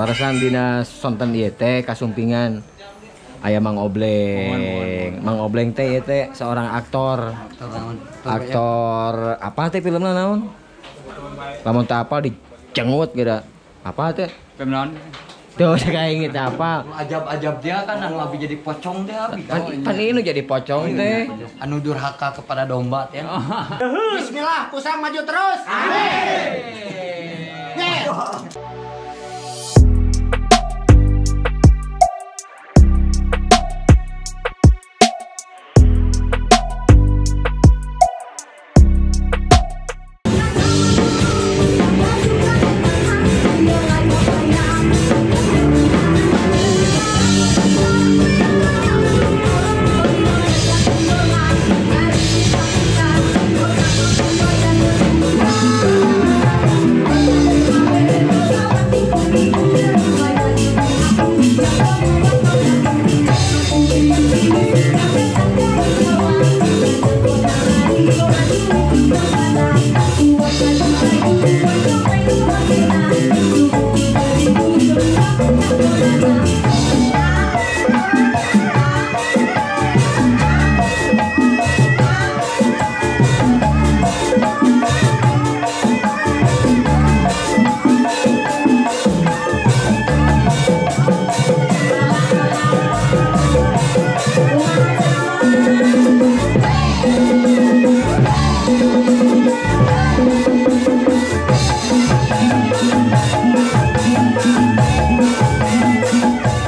Kaleresan dina sonten ieu teh kasumpingan aya Mang Obleng. Mang Obleng teh ieu teh seorang aktor. Aktor apa teh filmna naon? Lamun teu apal dicengut geura. Apa teh? Film naon? Tuh saya inget apa? Ajab-ajab dia kan anu abi jadi pocong teh abi. Pan ini jadi pocong teh. Anu durhaka kepada domba teh. Bismillah, pusang maju terus. Amin.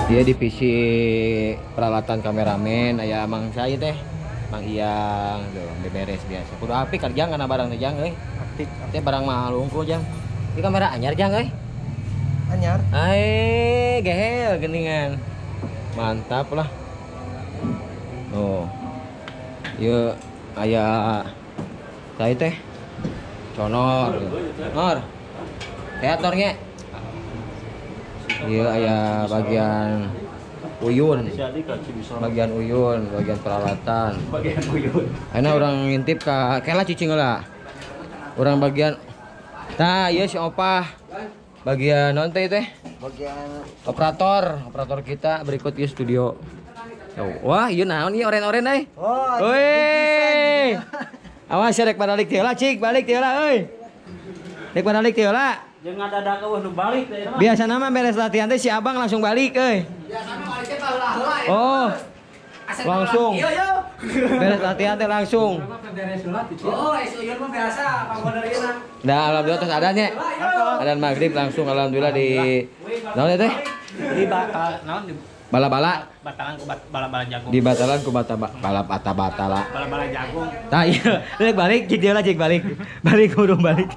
Dia divisi peralatan kameramen aya Mang saya teh, Mang Iyang tuh beberes biasa. Kudu apik kerja kana barang teh jang euy. Apik. Teh barang mahal unggul jang. Di kamera anyar jang euy. Anyar. Ae, gehel geningan. Mantap lah. Oh. Ieu aya saya teh. Conor. Nor. Sehat Nor nya? Iya, aya bagian uyun. Bagian uyun, bagian peralatan. Bagian uyun. Ayeuna urang ngintip ka kela cicing heula. Urang bagian tah ieu si Opah. Bagian naon teh teh? Bagian operator, operator kita berikut ieu studio. Wah, ieu naon ieu oren-oren euy. Oh, euy. Awas ya rek balik teh heula, cik, balik teh heula euy. Rek balik teh heula. Jangan ada keueuh nu balik teh mah. Biasana mah beres latihan teh si Abang langsung balik euy. Biasana balik teh baheula-heula ya. Oh. Langsung. Iya yo. Beres latihan teh langsung. Oh, es uyun mah biasa panggonerieuna. Nah, alhamdulillah tos adan nya. Adan maghrib langsung alhamdulillah di naon teh? Di naon di bala-bala. Batalan ku bala-bala jagung. Di batalan ku bala bata batala. Bala-bala jagung. Tah iya, balik balik cik dia lah cik balik. Balik kudu balik.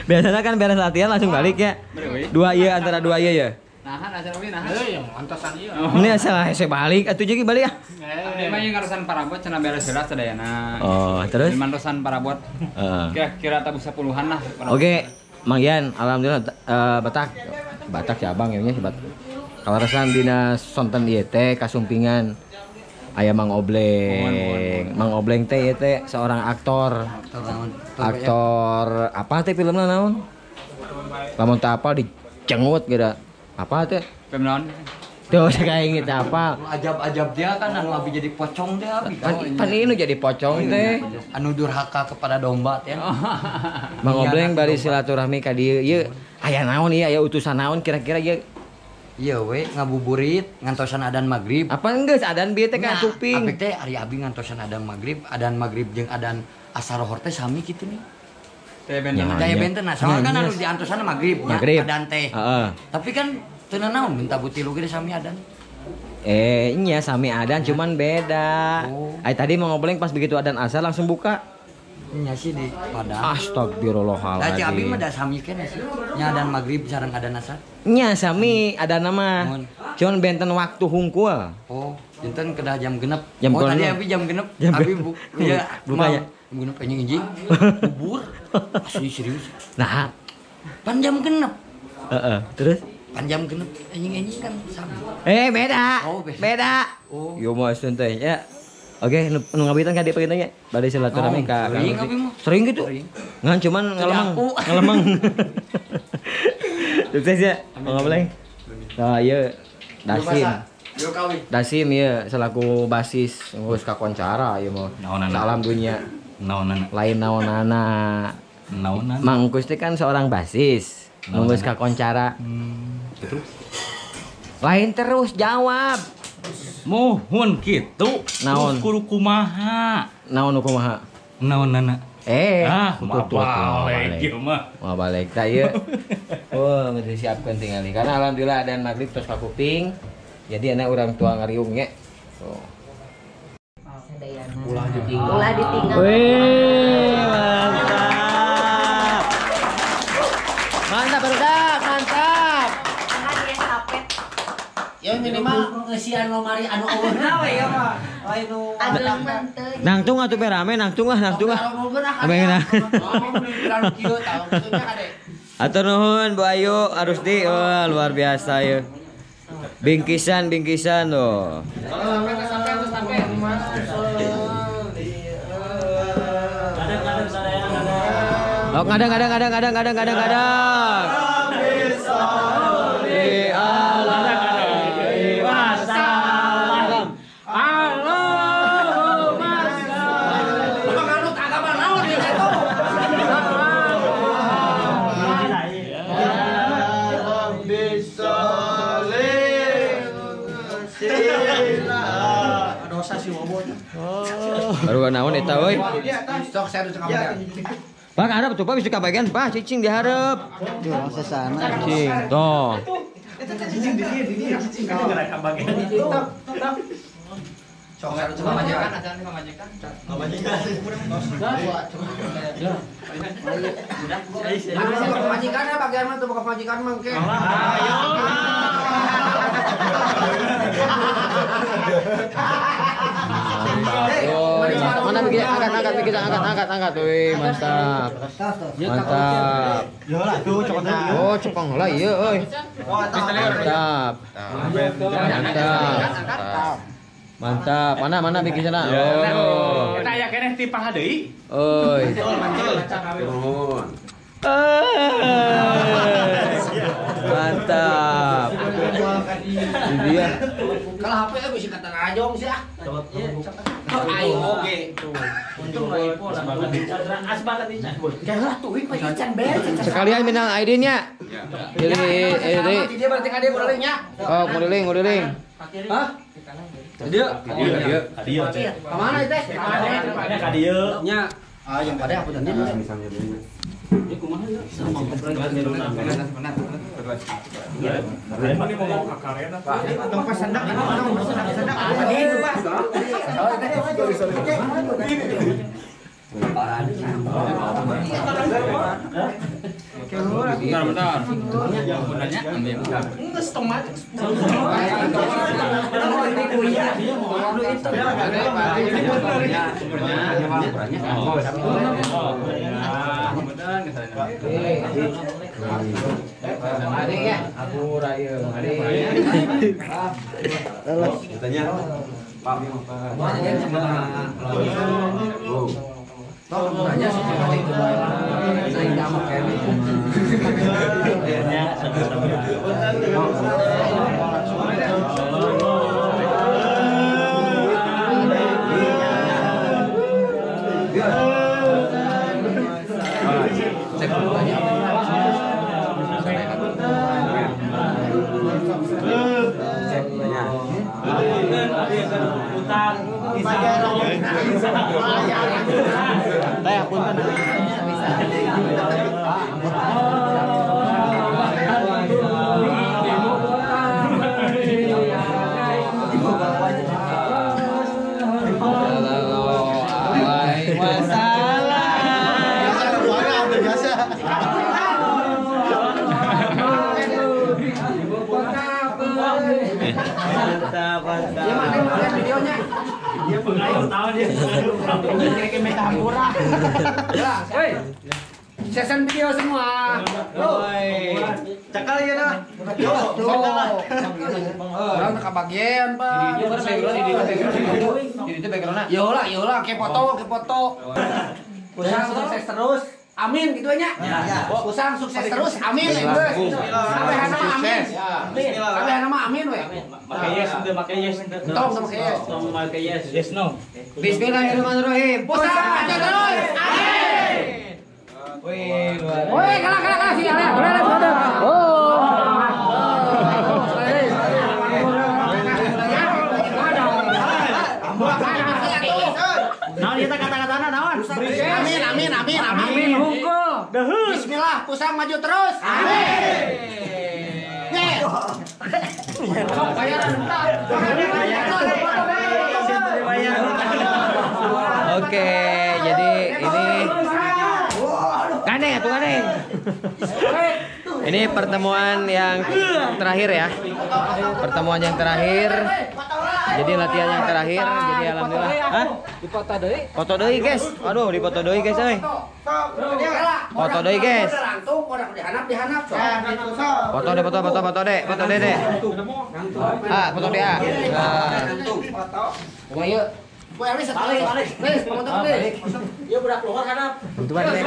Biasanya kan beres latihan langsung balik ya. Dua iya antara dua iya ya. Nahan asal oge nahan. Heuh, antosan ieu. Ini asal hese balik atuh jeung balik ah. Abdi mah ieu ngarosan parabot cenah beres heula sadayana. Oh, terus? Mantosan parabot. Kira-kira tabuh 10-an lah. Oke, Mang Yan, alhamdulillah Batak. Batak si Abang nya si Batak. Kaleresan dina sonten ieu teh kasumpingan aya Mang Obleng. Mang Obleng teh ieu teh seorang aktor. Aktor apa teh filmna naon? Lamun teu apal dicengut geura. Apa teh? Film naon? Tuh saya inget apa? Ajab-ajab dia kan anu abi jadi pocong teh abi. Pan ini jadi pocong teh. Anu durhaka kepada domba teh. Mang Obleng bari silaturahmi ka dieu ieu aya naon ieu aya utusan naon kira-kira ieu? Iya we ngabuburit ngantosan adan maghrib. Apa geus adan bieu teh ka kuping. Abi teh ari abi ngantosan adan maghrib jeung adan asar lohor teh sami kitu nih. Teh benten. Teh benten nah soalnya kan anu diantosan maghrib nya adan teh. Heeh. Tapi kan teu nanaon minta butilu ge sami adan. Nya sami adan cuman beda. Oh. Ai tadi mau ngobrolin pas begitu adan asar langsung buka. Nya sih di Padang. Astagfirullahaladzim. Da cik abi mah da sami keneh sih. Nya adan maghrib sareng adan asar. Nya sami adan mah. Cuman benten waktu hungkul. Oh, benten kedah jam 6. Jam oh, tadi abi jam 6. Abi ya buka ya. Jam 6 anjing bubur. Asli serius. Nah, pan jam 6. Heeh, terus pan jam 6 anjing-anjing kan sami. Beda. Oh, beda. Beda. Oh. Yo mah teh ya. Oke, nu ngabitan ka dieu tanya. Bade silaturahmi ka Sering abi mah. Sering gitu. Sering. Ngan cuman Jadi ngelemang, aku. ngelemang. Sukses ya, Mang Obleng. Nah, ieu Dasim. Dasim ieu selaku basis ngurus kakoncara ieu mah. Salam dunia. Naonana. Lain naonana. Naonana. Mang Kus teh kan seorang basis, ngurus kakoncara. Terus lain terus jawab. Muhun kitu. Naon? Kudu kumaha? Naon nu kumaha? Naonana. Tuh, balik ieu mah. Mau balik tah ieu. Oh, geus disiapkeun tingali. Karena alhamdulillah dan maghrib tos kakuping. Jadi anak orang tua ngariung nya. Oh. Ulah ditinggal. Wih, mantap. Mantap barudak, mantap. Ya minimal ngeusian lomari anu eueuhna we ya mah. Lain nu nangtung atuh be rame nangtung ah nangtung ah. Ameh. Atur nuhun Bu Ayu Arusdi, wah luar biasa ya. Bingkisan bingkisan tuh. Oh, ngadang ngadang ngadang ngadang ngadang ngadang ngadang. Baru naon eta euy. Sok saya ducuk kabagian. Pak hareup tuh Pak bisa kabagian Pak cicing dihareup. Jurang sesana. Cicing toh. Eta teh cicing di dieu di dieu cicing kabagian. Sok saya ducuk pamajikan acan pamajikan. Pamajikan. Pamajikan bagian mah tuh pamajikan mah engke. Mantap. Mana bikin angkat angkat bikin angkat angkat angkat. Wih, mantap. Mantap. Oh, cepong lah iya euy. Mantap. Mantap. Mantap. Mana mana bikin sana. Oh. Eta aya keneh ti paha deui. Euy. Mantap. Ini dia. Kalau HP bisa kata rajong sih ah. Ayo oge. Untung Sekalian minang ID-nya. Jadi dia berarti kade nguriling-nya. Oh, nguriling, nguriling. Hah? Dia. Dia. Ka mana teh? Ka dieu. Nya. Ah, yang pada aku tadi. Ini kumaha ya? Bentar, bentar. Session video semua. Cakal ya lah. Orang teka bagian, Pak. Jadi itu background-na. Yo lah, ke foto, ke foto. Sukses terus. Amin gitu nya. Pusang sukses terus. Amin. Kabehana mah amin. Kabehana mah amin we. Make yes teu, make yes teu. Tong sama yes. Tong make yes. Yes no. Bismillahirrahmanirrahim. Pusang maju terus. Amin. Wih, luar. Woi, kalah kalah kalah sih, kalah. Kalah. Oh. Naon ieu teh kata-katana naon? Amin amin amin amin. Hungkul. Bismillah, Pusang maju terus. Amin. Nih. Sok bayaran entar. Oke, jadi ini ganeng atuh ganeng. Ini pertemuan yang terakhir ya. Pertemuan yang terakhir. Jadi latihan yang terakhir, jadi alhamdulillah. Hah? Dipoto deui. Foto deui, guys. Aduh, dipoto deui, guys euy. Foto deui, guys. Foto deh, foto, foto, foto deh, foto deh deh. Ah, foto deh ah. Kumaha ieu? Bu Elis balik, balik. Lis, foto balik. Ieu budak luhur kana. Bantuan deh.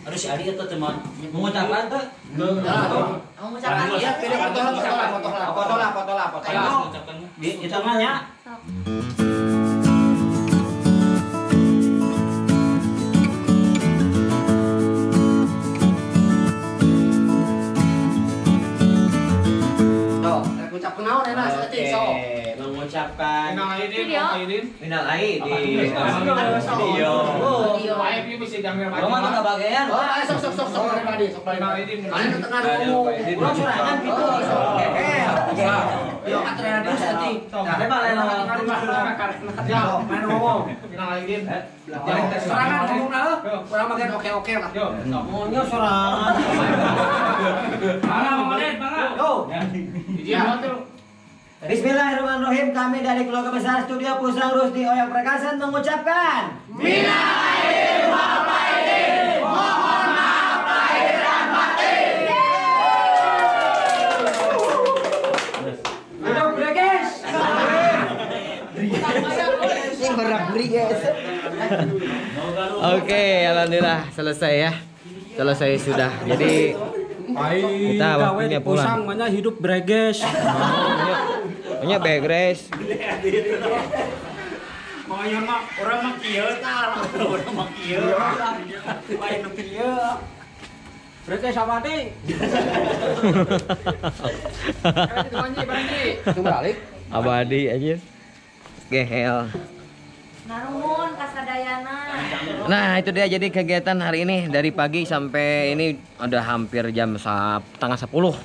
Aduh si Adi itu teman mengucapkan tuh. Mengucapkan iya, pilih foto lah, foto lah, foto lah, foto lah, foto lah. Di tengahnya. Ucapkan naon enak saeutik sok. Mengucapkan minal aidin. Video. Urang mah teu bagian. Oh, sok sok sok sok balik sok balik. Anu tengah ngomong. Urang sorangan kitu. Yo aturan terus saeutik. Nah, balik lawan. Ya, main ngomong. Minal aidin. Sorangan ngomongna heuh. Urang bagian oke-oke lah. Maunya sorangan. Mangga Mang mangga. Yo. Bismillahirrahmanirrahim. Kami dari keluarga besar Studio Pusang Rusdi Oyong Prakasan mengucapkan Minal aidin wal faizin, mohon maaf lahir dan batin. Udah breges. Ini berak breges. Oke, alhamdulillah selesai ya. Selesai sudah. Jadi kita waktunya pulang. Pusang mana hidup breges. Nya begres. Maunya mah urang mah kieu tah, urang mah kieu. Lain nu kieu. Breges sama deui. Itu balik. Abadi aja. Gehel. Naruhun kasadayana. Nah, itu dia jadi kegiatan hari ini dari pagi sampai ini udah hampir jam 9:30.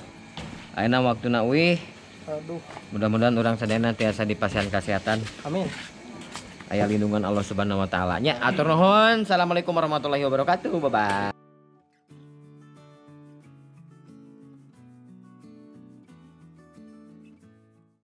Ayeuna waktuna uih. Aduh. Mudah-mudahan urang sadayana tiasa dipasihan kesehatan. Amin. Aya lindungan Allah Subhanahu wa taala nya. Atur nuhun. Assalamualaikum warahmatullahi wabarakatuh. Bye bye.